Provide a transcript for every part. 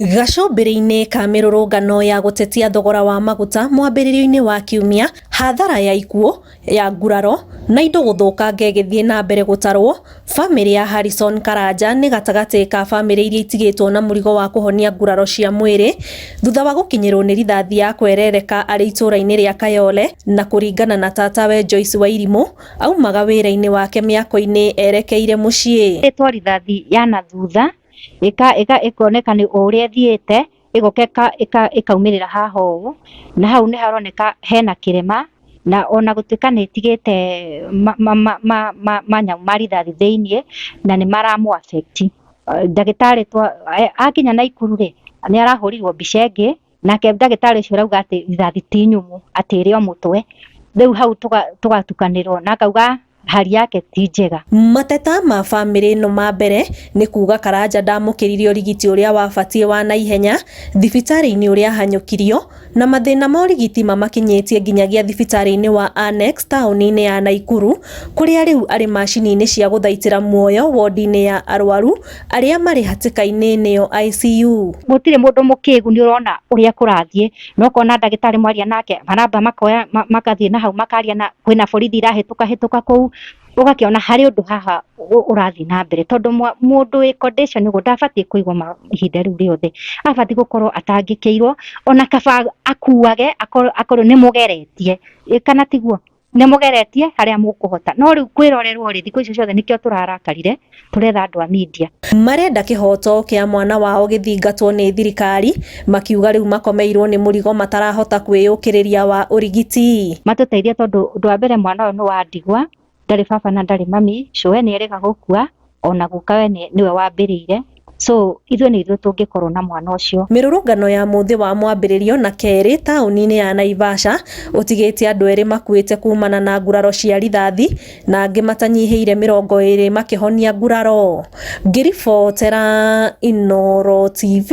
Gacũmbĩrĩ-inĩ ka mĩrũrũngano ya gũtetia thogora wa maguta mwambĩrĩrio-inĩ wa kiumia, hathara ya ikuũ, ya nguraro na indo gũthũkanga ĩgĩthiĩ na mbere gũtarwo, bamĩrĩ ya Harrison Karanja nĩ gatagatĩ ka bamĩrĩ iria itigĩtwo na mũrigo wa kũhonia nguraro cia mwĩrĩ thutha wa gũkinyĩrwo nĩ rithathi ya kwerereka arĩ itũũra-inĩ rĩa Kayole, na kũringana na tatawe Joyce Wairimũ, aumaga wĩra-inĩ wake mĩako-inĩ erekeire mũciĩ. Ĩtwo rithathi ya na thutha ĩkoneka nĩ o ũrĩa ĩthiĩte ĩgoka ĩkaumĩrĩra haha ũũ, na hau nĩ haroneka hena kĩrema, na ona gũtuĩka nĩ ĩtigĩte manyamũ ma rithathi thĩiniĩ na nĩ maramũ affect. Ndagĩtarĩ akinya Naikuru rĩ, nĩ arahũrirwo mbica ĩngĩ, nake ndagĩtarĩ ũcio arauga atĩ rithathi ti nyũmũ, atĩ ĩrĩ o mũtwe. Rĩu hau tũgatukanĩrwo na akauga hali yake ti njega. Mateta ma bamĩrĩ ĩno ma mbere nĩ kuga Karanja ndamũkĩrire ũrigiti ũrĩa wabatiĩ wa naihenya thibitarĩ-inĩ ũrĩa ahanyũkirio, na mathĩna ma ũrigiti mamakinyĩtie nginyagia thibitarĩ-inĩ wa Annex taũni-inĩ ya Naikuru, kũrĩa rĩu arĩ macini-inĩ cia gũthaitĩra muoyo wodi-inĩ ya arwaru arĩa marĩ hatĩka-inĩ nĩyo ICU. Gũtirĩ mũndũ mũkĩgu, nĩ ũrona ũrĩa kũrathiĩ, na ũkona ndagĩtarĩ mwaria nake maramba makoya magathiĩ na hau makaria, na kwĩna borithi irahĩtũka hĩtũka kũu, ũgakĩona harĩ ũndũ haha ũrathiĩ na mbere, tondũ mũndũ wĩ condition ũguo ndabatiĩ kũigwo ihinda rĩu rĩothe, abatiĩ gũkorwo atangĩkĩirwo, ona kaba akuage akorwo nĩ mũgeretie, kana tiguo nĩ mũgeretie harĩa mũkũhota. No rĩu kwĩrorerwo rĩ, thikũ icio ciothe nĩkĩo tũrarakarire, tũretha andũ a media. Marenda kĩhoto kĩa mwana wao gĩthingatwo nĩ thirikari, makiuga rĩu makomeirwo nĩ mũrigo matarahota kwĩyũkĩrĩria wa ũrigiti. Matũteithie, tondũ ũndũ wa mbere mwana ũyũ nĩ wa ndigwa, ndarĩ baba na ndarĩ mami, cũwe nĩ erĩga gũkua, ona gukawe nĩwe wambĩrĩire, so ithuĩ nĩ ithuĩ tũngĩkorwo na mwana ũcio. Mĩrũrũngano ya mũthĩ wa mwambĩrĩrio na kerĩ taũni-inĩ ya Naivasha ũtigĩte andũ erĩ makuĩte kumana na nguraro cia rithathi na angĩ matanyihĩire 20 makĩhonia nguraro. Ngĩribotera Inooro TV,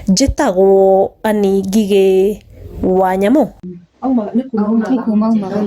njĩtagwo Annie Ngigĩ wa Nyamũ. Nĩ kuma aumaga.